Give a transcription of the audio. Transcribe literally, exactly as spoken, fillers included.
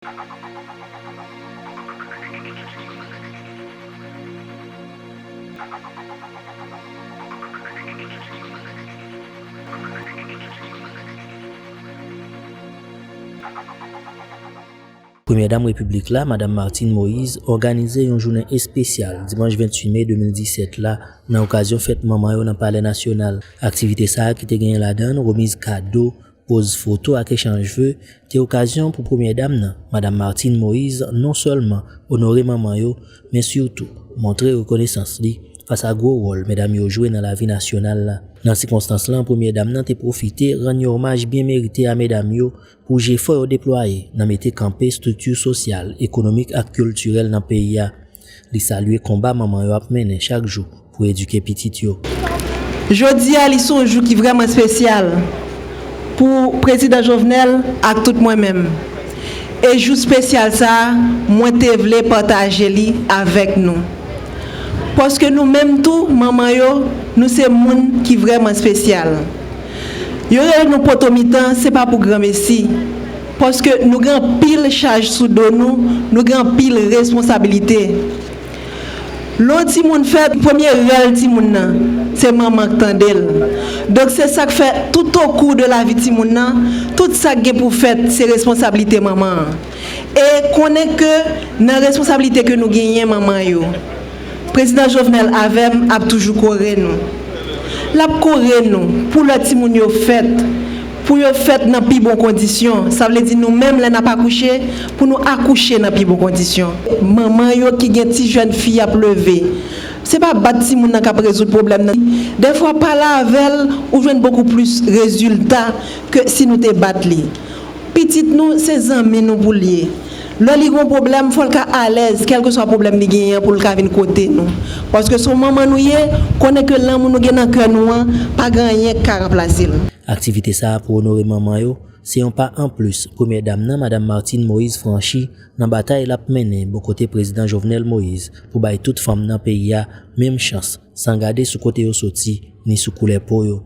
Premyè Dam Repiblik la, Madam Martine Moïse, òganize yon jounen espesyal dimanch venntuit me de mil disèt la, nan okazyon fèt manman yo nan Palè Nasyonal. Aktivite sa a ki te genyen ladan l remiz kado, poz foto ak echanj ve, te okazyon pou Premyè Dam nan, Madam Martine Moïse, non sèlman onore manman yo, men sitou montre rekonesans li fas a gwo wòl medam yo jwe nan lavi nasyonal la. Nan sikonstans lan, Premyè Dam nan te pwofite rann yon omaj byen merite a medam yo pou jefò yo deplwaye nan mete kanpe estrikti sosyal, ekonomik ak kiltirèl nan peyi a. Li salye konba manman yo ap mennen chak jou pou edike pitit yo. Jodi a, li se yon jou ki vrèman espesyal pou Prezidan Jovenel ak tout mwen menm. E jou espesyal sa a, mwen te vle pataje li avèk nou. Paske nou menm tou, manman yo, nou se moun ki vrèman espesyal. Yo rele nou poto mitan, se pa pou granmesi. Paske nou gen anpil chaj sou do nou, nou gen anpil responsabilite. Lè yon timoun fèt, premye rèl timoun nan, se manman k tande l. Donk, se sa k fè, tout o kou de lavi timoun nan, tout sa k gen pou fèt, se responsablite manman an. E konnen ke nan responsablite ke nou genyen, manman yo, Prezidan Jovenel avè m ap toujou kore nou. L ap kore nou pou lè timoun yo fèt, pou yo fèt nan pi bon kondisyon. Sa vle di nou menm, lè n ap akouche, pou nou akouche nan pi bon kondisyon. Manman yo ki gen ti jèn fi y ap leve, se pa bat timoun nan k ap rezoud pwoblèm nan. Dèfwa, pale avè l, ou jwenn bokou plis rezilta ke si nou te bat li. Pitit nou, se zanmi nou pou l ye. Lè li gen yon pwoblèm, fò l ka alèz, kèlkeswa pwoblèm li genyen an, pou l ka vin kote nou. Paske se yon manman nou ye, konnen ke lanmou nou gen nan kè nou an, pa gen anyen k ka ranplase l. Aktivite sa a pou onore manman yo, se yon pa anplis Premyè Dam nan, Madam Martine Moïse, franchi nan batay l ap mennen bò kote Prezidan Jovenel Moïse pou bay tout fanm nan peyi a menm chans, san gade sou kote yo soti, ni sou koulè po yo.